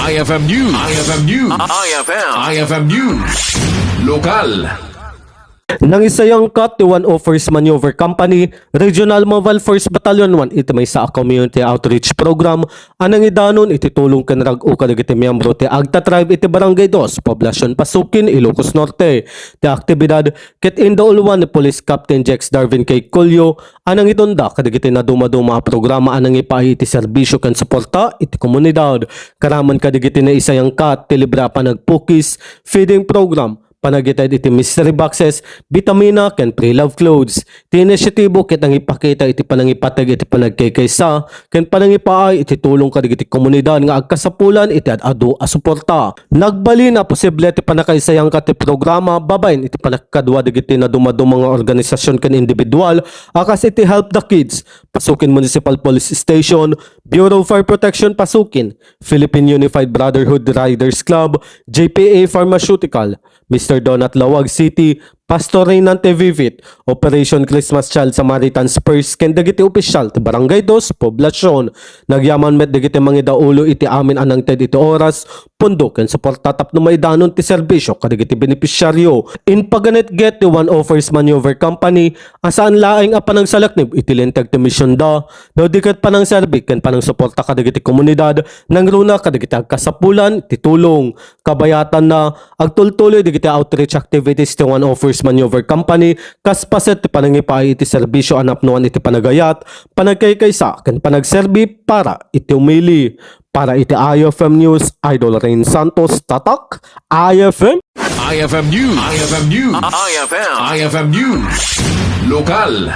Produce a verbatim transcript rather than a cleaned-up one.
I F M News. I F M News. I F M. I F M News. Lokal. Nangisayangkat ti one oh first Maneuver Company, Regional Mobile Force Battalion one iti maysa a community outreach program a nangidanon iti tulong ken rag-o kadagiti miyembro ti Agta Tribe iti Barangay Dos, Poblacion Pasukin, Ilocos Norte. Ti aktibidad ket indauluan ni Police Captain Jex Darwin K. Colio a nangitunda kadagiti nadumaduma a programa a nangipaay iti serbisyo ken suporta iti komunidad. Karaman kadagiti naisayangkat ti libre a panagpukis, feeding program, panagitayad iti mystery boxes, bitamina, ken pre-love clothes. Ti inisyatibo ket nangipakita iti panangipateg iti panagkaykaysa ken panangipaay iti tulong kadagiti komunidad nga agkasapulan iti ad-adu a suporta. Nagbalin a posible ti pannakaisayangkat ti programa babaen iti pannakadua dagiti nadumaduma nga organisasyon ken individual a kas iti Help the Kids, Pasukin Municipal Police Station, Bureau of Fire Protection Pasukin, Philippine Unified Brotherhood Riders Club, J P A Pharmaceutical, Mister Donat Lawag City, Pastor Reynante Vivit, Operation Christmas Child Samaritan's Purse, ken dagiti opisyal ti Barangay Dos, Poblacion. Nagyaman met dagiti mangidaulo iti amin a nangted iti oras, pundo, ken suporta tapno maidanon ti serbisyo kadagiti benepisyaryo. Impaganetget ti one oh first Maneuver Company a saan laeng a panangsalaknib iti linteg ti misionda, no di ket panangserbi ken panangsuporta kadagiti komunidad, nangruna kadagiti agkasapulan ti tulong. Kabayatanna, agtultuloy dagiti outreach activities ti one oh first Maneuver Company kas paset ti panangipaay iti serbisyo a napnoan iti panagayat, panagkaykaysa, ken panagserbi para iti umili. Para iti I F M News, Idol Rain Santos, Tatak, I F M. I F M News. I F M News. I F M. I F M News. Lokal.